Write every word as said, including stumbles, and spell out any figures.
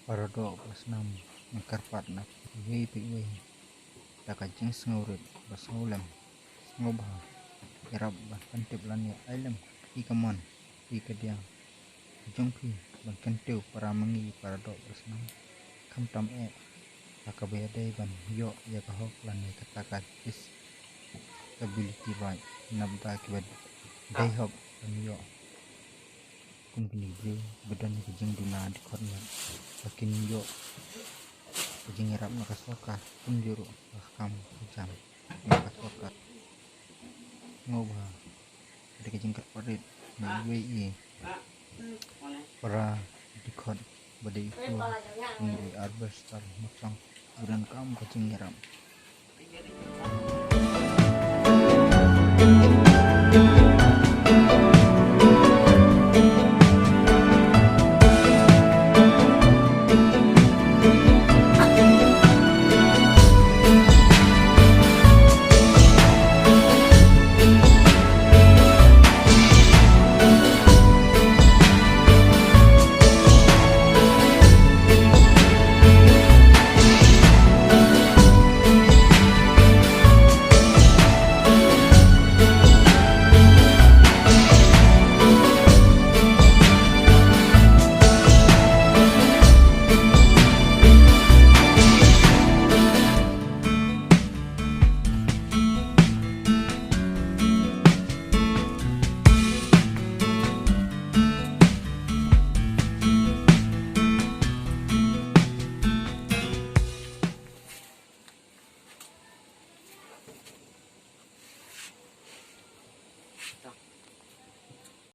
Para doh para snam, nga kyrpad na iwei pa iwei da ka jingsngewrit ba sngewlem sngewbha, ïarap ban kyntiew lane ai lem ïa ka mon ïa ka diang jong phi ban kyntiew para mangi para doh para snam, khamtam eh ha kaba ïadei ban ïoh ïa ka hok lane kata ka disability right, naba kiba dei hok ban ïoh. Kum kine ki briew ba don ka jingduna dkhot met ba kin ïoh ka jingïarap na ka sorkar, kumjuh ruh ka kam ka jam na ka sorkar. Sngewbha, ka dei ka jingkyrpad rit na iwei i para dkhot ba dei i Pu Hungri Arbester Machang ba donkam ka jingïarap.